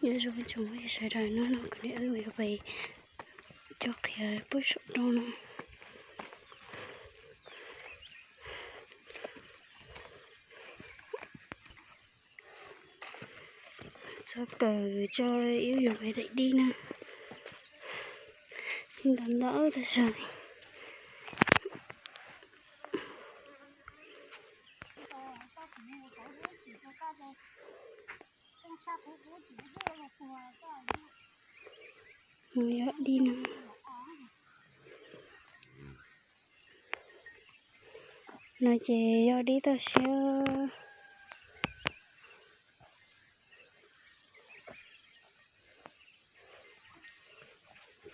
Nyob zoo tsoom sawv daws, hnub no kuv niam wb yuav pais cog qhiav puag saum roob no. Txhob kawm tso, wb yuav pais daim dib na. Tsis nto ntau tag zog li. Mus yog dib no. No ces yog dib toj siab.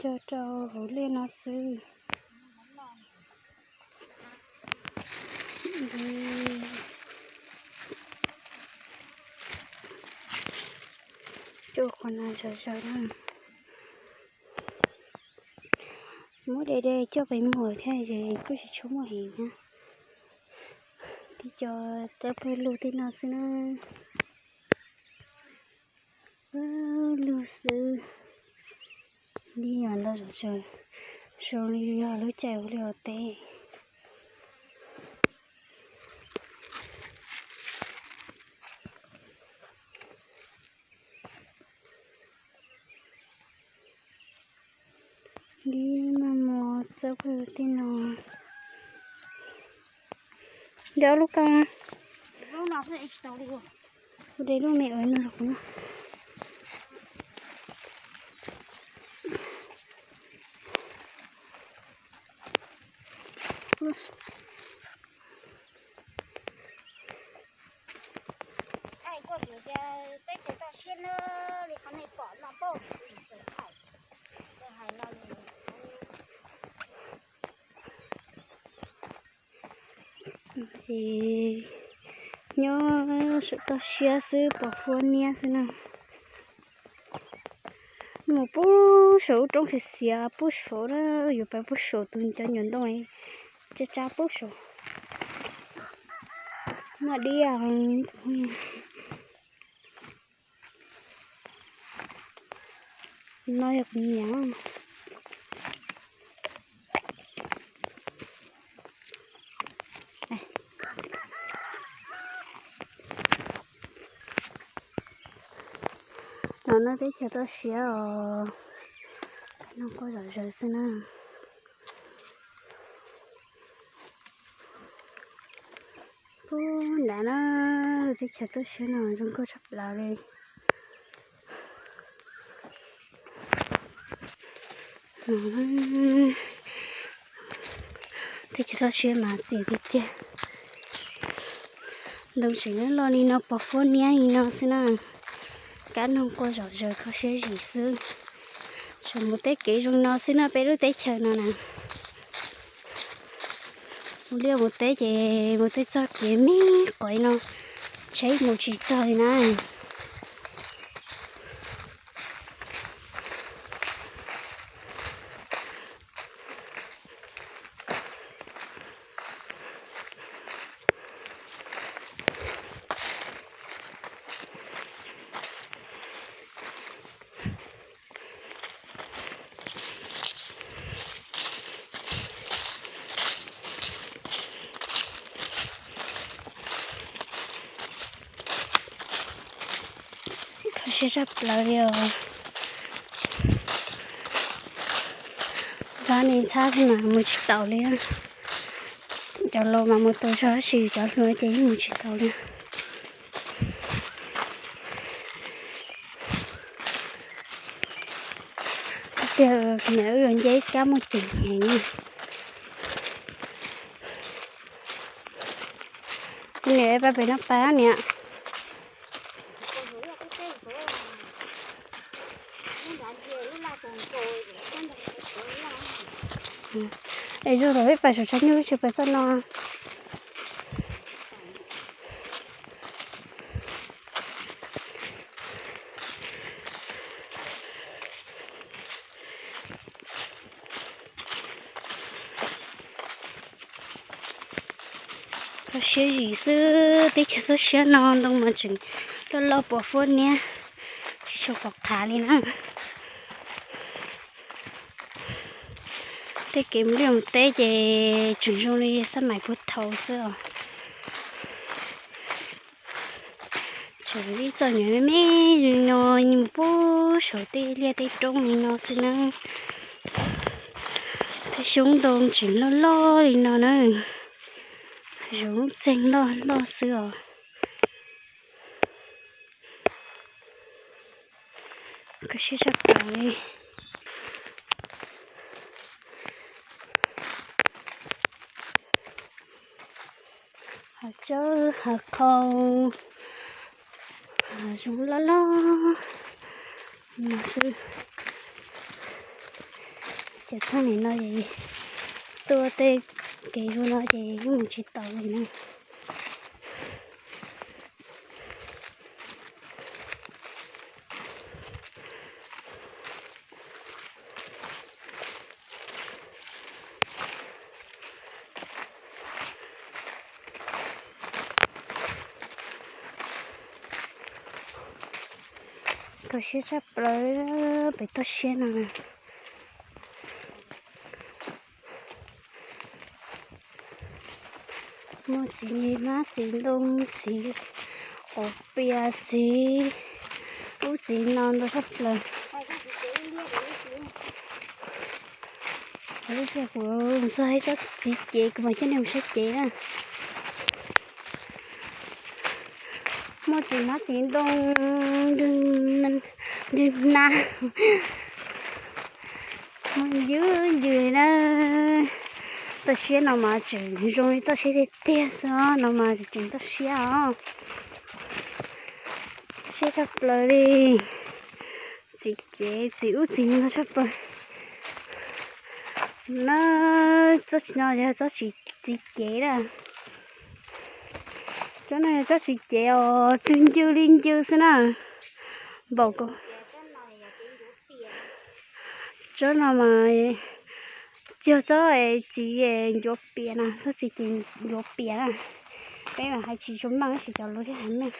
Cog rau hauv liaj no xwb. Cog qhov no zog zog na. Muab de de coj pem muag thiab ces kuj tsis tshua muaj heev na. Tib co txawb pawg lug tej no xwb na. Pawg lug xwb. Dib yog ntau zog, zoo li yog lub caij ua liaj ua teb. Dib maj mos txawb pawg lug tej no. Nco lub koj na. Kuv de lub me ua no rau kuv na. Hais koj tias teb chaws toj siab na, li qhov nej pom no paub, hais no. Ces nyob saum toj siab xwb pom huab niab xwb na. Mus puag saum lub roob xiav xiav puag saud na, yuav pais puag saum tus cov nyuam ntoo tsab tsab puag saud. Noj dib. No yog kuv niam. No no teb chaws toj siab os, no kuj zom zaws xwb na. Puag nrad na, teb chaws toj siab no zoo nkauj tshaj plaws li. Teb chaws toj siab mas txim tiag tiag. Ntoo tseem loj li no pom huab niab li no xwb na. Kab noog quaj zom zaws kho siab zim xwb. Tsuas mus tej kev zoo no xwb na peb lub teb chaws no na. Mus liaj mus teb ces mus tej txoj kev me qhov no, tsheb mus tsis txog li na. Kho siab tshaj plaws li os. Ntxhab ne ntxhab thiab mas mus tsis taus li. Cov laus mas mus taus zog tab sis cov hluas ces yeej mus tsis taus li. Tiag, kuv niam wb yuav nce ib kab muaj ceem heev. Kuv niam pab pem no pab niam. Es zoo rau peb pais saum tshav nyuj tsis pais txoj no. Kho siab zim xwb, teb chaws toj siab no ntoo mas tseem loj loj pom huab niab. Tsis pom qab li na. Tej kev mus liaj mus teb ces tseem zoo li xab maim puag thaum xwb os. Tseem ib txoj nyuag me me li no, mus puag saum tej liaj tej roob li no xwb na. Tej xyoob ntoo tseem loj loj li no na. Zoo txeeg loj loj xwb os. Kho siab tshaj plaws li. Hav tsawb hav qhau, hav zoov loj loj no xwb. Ces txog nim no ces tuaj tej kev zoo no ces yeej mus tsis tau li na. Kho siab tshaj plaws pem toj siab no na. Muaj txiv hnab txiv ntoo txiv quav pias txiv ub txiv no ntau tshaj plaws. Lub sij hawm kuv txog ib tsob txiv cev kuv mam coj nej mus saib cev na. Muaj txiv hnab txiv ntoo, ntws hnab, muaj ncw ncw li na. Toj siab no mas tseem zoo li toj siab tiag tiag xwb os, no mas tseem toj siab os. Siab tshaj plaws li. Txiv cev txiv ub txiv no tshaj plaws na. Tsob txiv no yog tsob txiv cev na. Tsob no yog tsob txiv cev os, txwj ncw li ncw xwb na. Npaum ko. Tsob no mas yog tsob txiv ncuav pias na, tsob txiv cev ncuav pias na. Peb mas hais tsis tshua meej tab sis cov luag thiaj hais meej.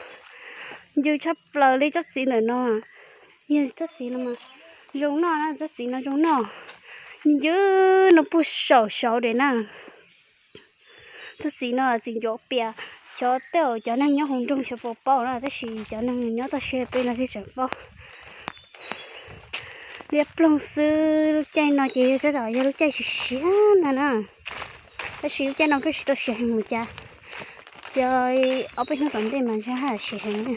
Ncw tshaj plaws li tsob txiv ntawm no. Yog tsob txiv no mas zoo noj na, tsob txiv no zoo noj. Ncw no puag saum saud dej na. Tsob txiv no txiv ncuav pias, xyov tej zaum cov neeg nyob hauv nroog xyov puas paub na, tab sis cov neeg nyob toj siab peb no thiaj tseem paub. Liab ploog xwb, lub caij no ces yog tab tom yog lub caij siav siav ntag na. Tab sis lub caij no kuj tsis tau siav heev mus cas, ces ob peb hnub tom ntej mas ntshe haj siav heev na.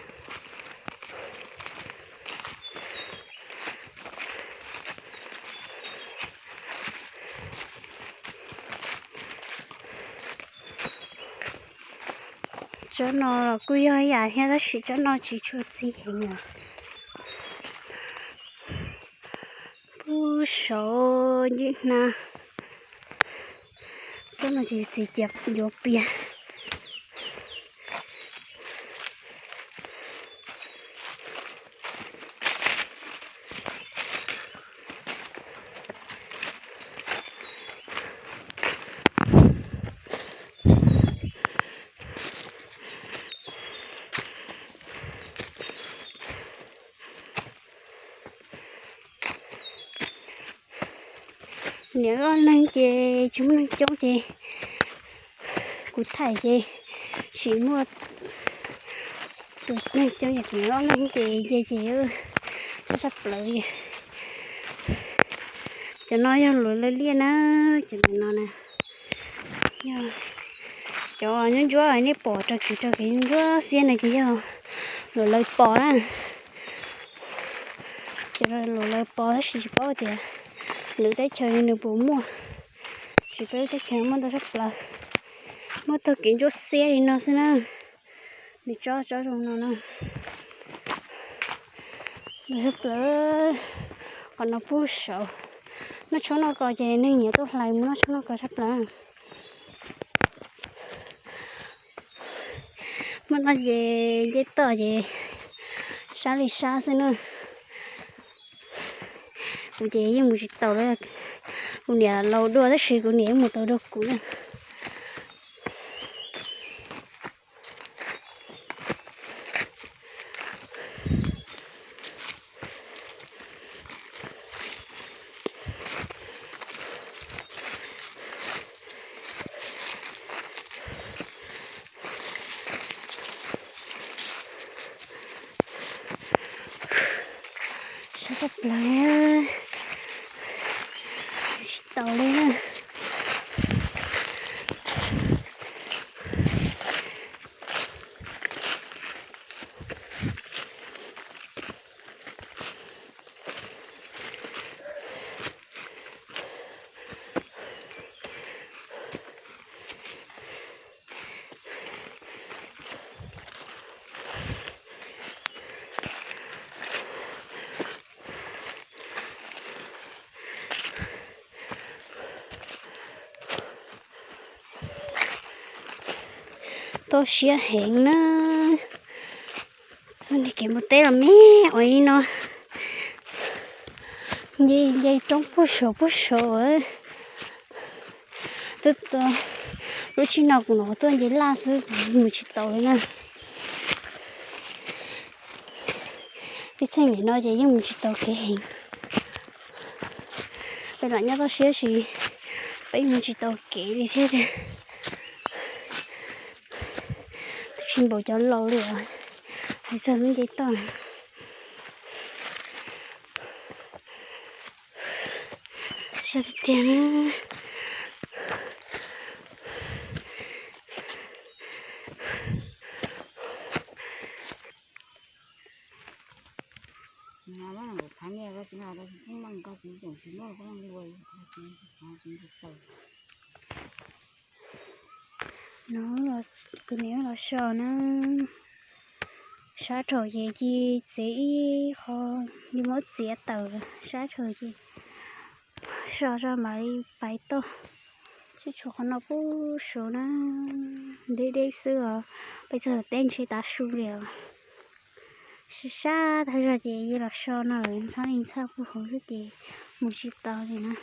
Tsob no los kuj yog ib yam thiab tab sis tsob no tsis tshua txi heev os. Puag saud ncw hnab. Tsob no ces txiv cev ncuav pias. Niam loj neeg ces tsis muaj neeg coob ces kuv thaij ces sim muaj tus neeg coob, yog kuv niam loj neeg ces ces ces tshaj tshaj plaws li. Cov no yog luam lawv liaj na, cov no na. Yog cov ntsuab ntsuab nej pom rau tsis rau kev ntsuab xiab no ces yog luam lawv pos na. Ces luam lawv pos tab sis tsis paub tias lwm teb chaws nws puas muaj, tab sis peb lub teb chaws muaj ntau tshaj plaws. Muaj tag kev ntsuab xiab li no xwb na. Nws tsob tsob zoo no na. Ntau tshaj plaws. Qhov no puag saud. Noj tshoob noj kos ces neeg nyiam tuaj hlais mus noj tshoob noj kos tshaj plaws. Muaj no ces nce toj ces sab li sab xwb na. Kuv ces yeej mus tsis taus li, kuv niam laus dua tab sis kuv niam yeej mus tau dua kuv na. Tshab tshaj plaws, tsis tau li na. Toj siab heev na. Txog nce kev mus teb los me ua li no, nce nce roob puag saud puag saud. Twb, lub tshib no kuv hnov tuaj nce laj xwb, mus tsis tau li na. Peb txheej nim no ces yeej mus tsis tau kev heev. Peb lam nyob toj siab tab sis peb mus tsis tau kev li thiab tiag. Twb tsis npaum cov laus li os, hais txog lub nce toj na. Siab tiag tiag na. No, kuv niam los so na. Sab rau ces ci txiav ib qho, li muab txiav tawm sab rau ces so so mam li pais toj. Sib tshuam qhov no puag saud na, deb deb xwb os, peb txog teb ntshe tav su li os. Sab sab tag zog ces yeej los so no lawm, ntxhab li ntxhab puag hauv xwb ces mus tsis tau li na.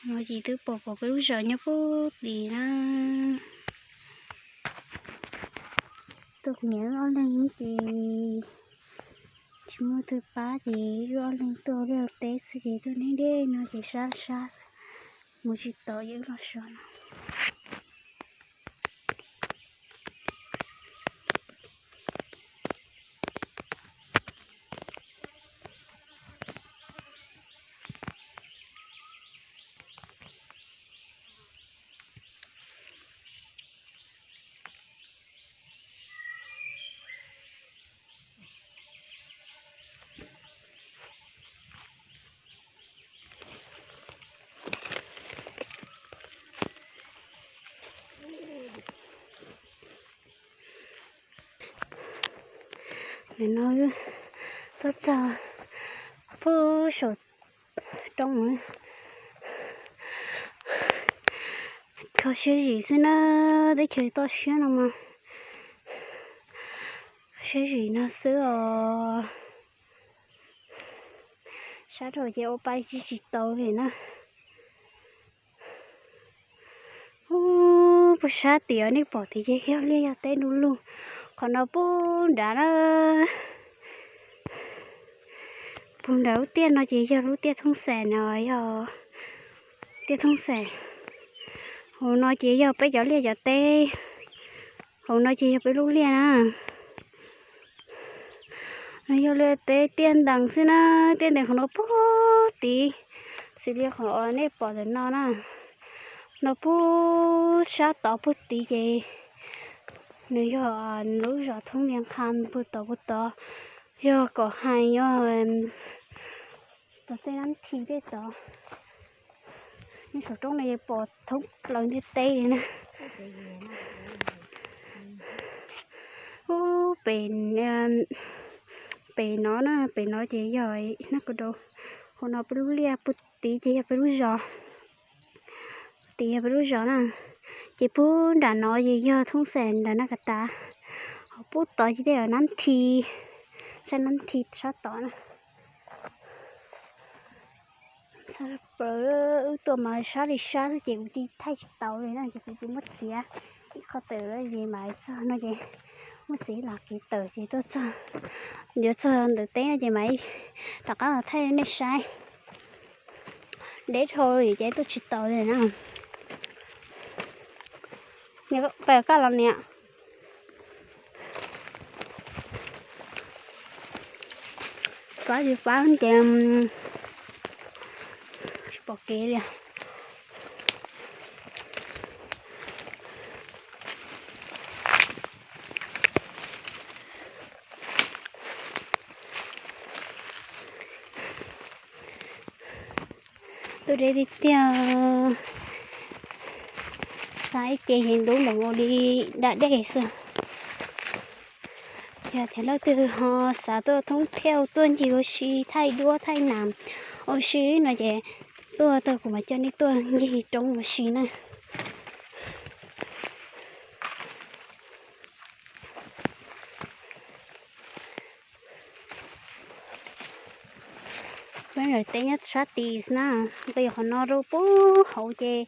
No ces twb pom pom peb lub zos nyob puag tim na. Tuaj kuv niam wb ob leeg ces tsis muaj twg pab ces wb ob leeg tuaj ua liaj ua teb xwb ces tuaj neb deb no ces sab sab, mus tsis tau ces wb los so no. Nim no tuaj txog puag saum roob, kho siab zim xwb na, teb chaws toj siab no mas siab zim no xwb os. Sab rau ces ua pais tsis tsis tau li na. Ub, puag sab tim nej pom tim ces yog liaj yog teb du lug, qhov no puag nrad na. Puag nrad lub tiaj no ces yog lub tiaj Thoob Xeem no, yog tiaj Thoob Xeem. Hauv no ces yog peb cov liaj cov teb, hauv no ces yog peb lub liaj na. No yog liaj teb tiaj ntees xwb na, tiaj ntees qhov no puag tid, xws li qhov nej pom ntawm no na. No puag sab tod puag tid ces nws yog lub zos Thoob Liab Qha puag tod puag tod, yog kom hais yog tom tej nab thi tej tod. Nej saum roob no pom thoob plaws ntiaj teb li na. Ub, pem, pem no na, pem no ces yog Naj Kaus Daus, hauv no peb lub liaj, puag tid ces yog peb lub zos, puag tid yog peb lub zos na. Ces puag nram no ces yog Thoob Xeem nram Naj Kas Tas, ho puag tod ces tej nab thi, sab nab thi sab tod na. Txhaj plaws, wb tuaj mas sab li sab xwb ces kuv cia thaij tsis tau li na, ces kuv cia muab txiav ib qho tawm ces mam txog no ces muab txiav los kev tawm ces tuaj txog, yuav txog ntawm teb no ces mam rov qab los thaij nej saib. Deb dhau li ces tuaj tsis tau li na. Pais kaj los niam. Pab tsis pab ces tsis pom kev li. Tuaj deb tiag tiag. Xav ib ce yeej ntub npaum nkaus li da dej xwb. Yog tias leej twg ho xav tuaj thoob thiaj tuaj ncig ua si, thaij duab thaij nas ua si no ces tuaj tau, kuv mam coj nej tuaj ncig roob ua si na. Peb daim teb nyob sab tid na, nqis qhov no rau puag hauv ces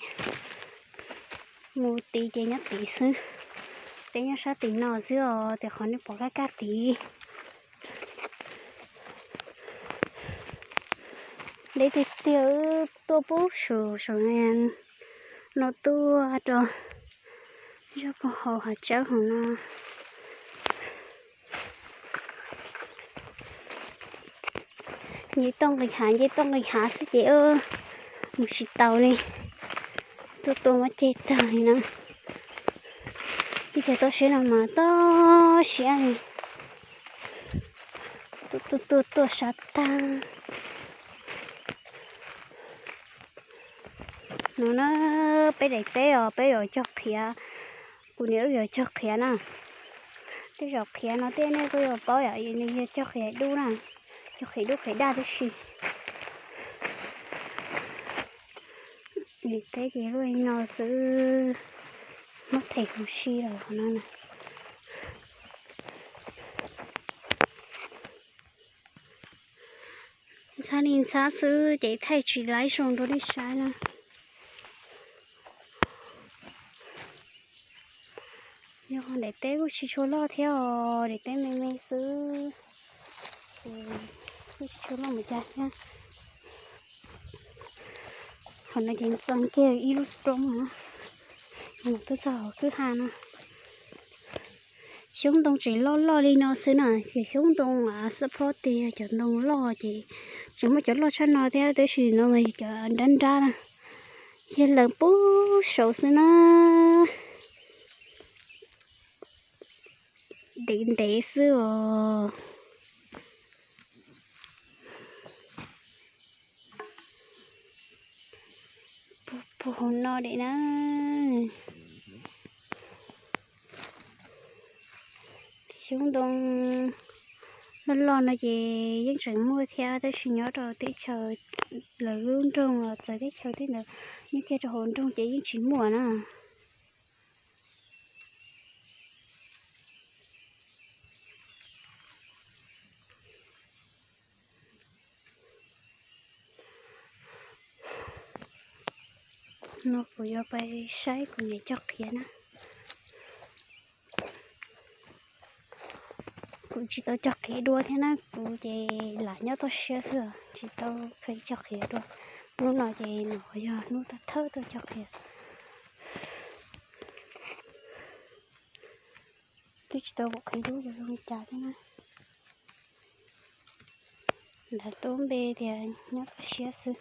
mus tid ces nyob tid xwb. Teb nyob sab tim no xwb os, tias qhov nej pom kaj kaj tid. Deb tiag tiag, tuaj puag saum saum no tuaj rau zog puag hauv hav tsawb hauv no. Nce toj nqis hav, nce toj nqis hav xwb ces mus tsis taus li. Tuaj tuaj muab ceg tag li na. Ib co toj siab no mas toj siab li. Tuaj tuaj tuaj tuaj sab tag. No na, peb daim teb os, peb yuav cog qhiav. Kuv niam wb yuav cog qhiav na. Tej zaum qhiav no tej nej kuj yuav paub yom, nws yog cog qhiav dub na, cog qhiav dub qhiav daj tib si. Daim teb ces luaj li no xwb, muab them huv si lawm qhov no na. Ntxhab li ntxhab xwb ces thaij tsis laib zoo rau nej saib na. Yog daim teb kuj tsis tshua loj thiab os, daim teb me me xwb, ces kuj tsis tshua loj mus cas thiab. Qhov no ces txo kiag ib lub roob no, mus tuaj txog hauv kwj ha no. Xyoob ntoo tseem loj loj li no xwb na, ces xyoob ntoo xab phob tiag yog cov ntoo loj ces tseem muaj cov loj tshaj no thiab, tab sis no mas yog cov nrab nrab na, yog lawv puag saud xwb na. Ntev ntev xwb os. Puag hauv no lawm na. Xyoob ntoo loj loj no ces yeej tseem muaj thiab, tab sis nyob rau teb chaws lawv lub nroog los txawv teb chaws tej ntawd, nyob kiag rau hauv nroog ces yeej tsis muaj na. No kuv yuav pais saib kuv niam cog qhiav na. Kuv tsis tau cog qhiav dua thiab na, kuv ces lam nyob toj siab xwb, tsis tau pheej cog qhiav dua. Hnub no ces nws yog hnub thawj thawj tuaj cog qhiav. Twb tsis tau pom qhiav dub zoo li cas thiab na. Lam tub npe tias nyob toj siab xwb.